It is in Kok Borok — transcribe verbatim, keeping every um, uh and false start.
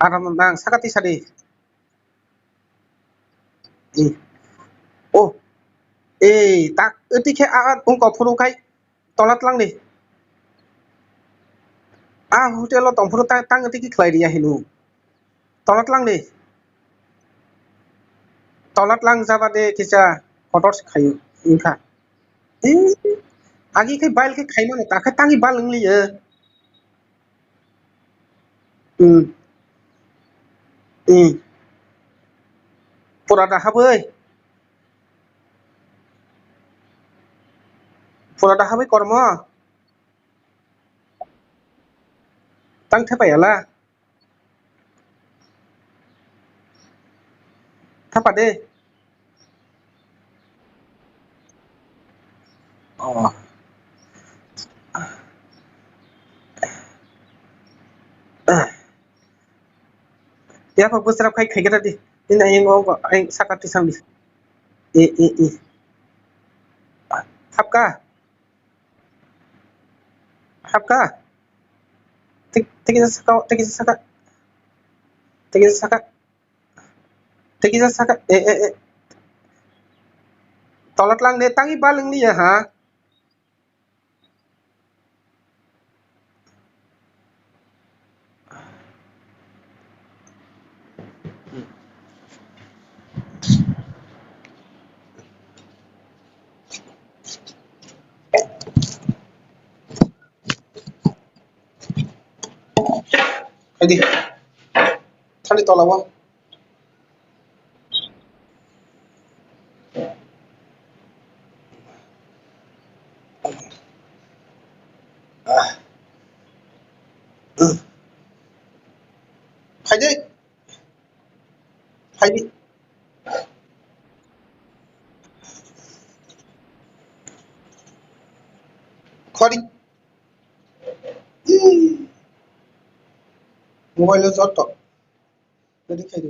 Aram nang saka tisa di. I. Oh. Ei, tak, eti khe a, a, ungko phuru khai tola tlang di. A hotel o tong phuru ta, tang eti ki khlai riya hinu. Tola tlang di. Tola tlang jaba de kisa kotor se khayu, wngkha. Ei, agi khai bal khe khaimano, ta khe tangi bal wng liya. Hmm. Hmm. Pura da habwi. Pura da habwi kormo. Tang thepai ala. Thapa de. Oh. Ya, pa bwswrap khai khai khe di. Ini ayang o, ayang saka tisang di. E, e, e. Hapka. Hapka. Tik, tik saka, tik saka. Tik saka. Tik saka. E, e, e. Tolat lang de, tangi balung ni ya ha. Khai di. Thani tola o. Khai di. Khai di. Khori. Mobile o joto. Ready khai di.